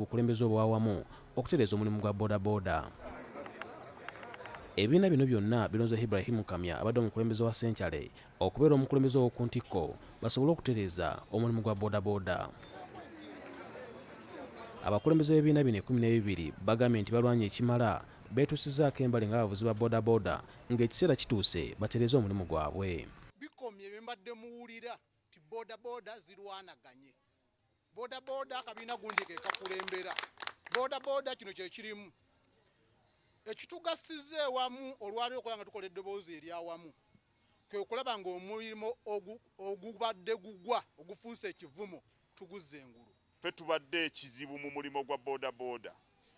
Obukulembeze obw'awamu okutereeza omulimu gwa bodaboda. Ebibiina bino byonna bironze Ibrahim Kamya abadde omukulembeze wa Century okubeera omukulembeze ow'oku ntikko basobole okutereeza omulimu gwa bodaboda. Abakulembeze b'ebibiina bino 12 bagambye nti balwanye ekimala beetuusizzaako embali ng'abavuzi ba bodaboda ng'ekiseera kituuse batereeze omulimu gwabwe. Bikomye bye mbadde muwulira nti bodaboda zirwanaganye. Bodaboda akabiina gundi ke kakulembera bodaboda, kino kye kirimu ekitugassiza ewamu olwaliro okuba nga tukola eddoboozi eryawamu, kwe kulaba ng'omulimu ogubadde gugwa ogufuuse ekivumo tuguzza engulu. Ffe tubadde ekizibu mu mulimu gwa bodaboda,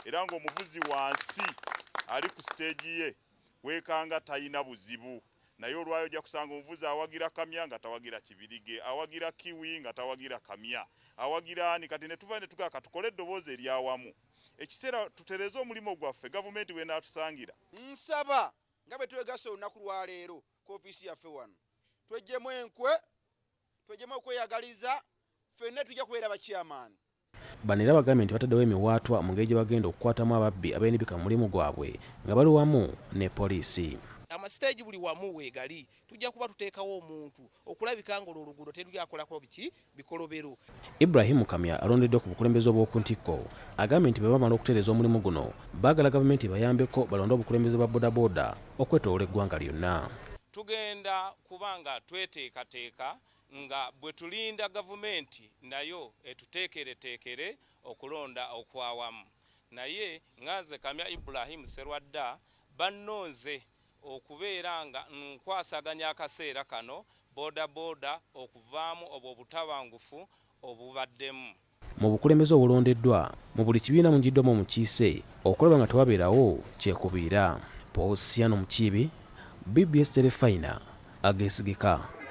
era ng'omuvuzi wansi ali ku siteegi ye weekanga talina buzibu, naye olwayo ojja kusanga omuvuzi awagira Kamya nga tawagira Kibirige, awagira Kiwi nga tawagira Kamya, awagira ani. Kati ne tuva ne tugaa katukole eddoboozi eryawamu, ekiseera tutereeze omulimu gwaffe gavumenti w'enaatusangira. Nsaba nga bwe twegasse olunaku lwaleero ku ofiisi yaffe wano, tweggyemu enkwe, tweggyemu okweyagaliza, ffenna tujja kubeera bakyamaani. Bano era bagambye nti bataddewo emiwaatwa mu ngeri gye bagenda okukwatamu ababbi abeenibika mu mulimu gwabwe nga bali wamu ne poliisi. Amasiteegi buli wamu weegali, tujja kuba tuteekawo omuntu okulabika ng'olwo oluguudo terulyakolako biki bikolobero. Ibrahim Kamya alondeddwa ku bukulembeze obw'oku ntikko agambye nti bwe bamala okutereeza omulimu guno baagala gavumenti ebayambeko balonde obukulembeze bwa bodaboda okwetoloola eggwanga lyonna. Tugenda kuba nga tweteekateeka nga bwe tulinda gavumenti nayo etuteekereteekere okulonda okw'awamu. Naye nga nze Kamya Ibrahim Sserwadda bannonze okubeera nga nkwasaganya akaseera kano bodaboda okuvaamu obwo obutabangufu obubaddemu. Mu bukulembeze obulondeddwa, mu buli kibiina munjiddwamu omukiise okulaba nga tewabeerawo kyekubiira. Posiano Mukiibi, BBS Terefayina, ageesigika.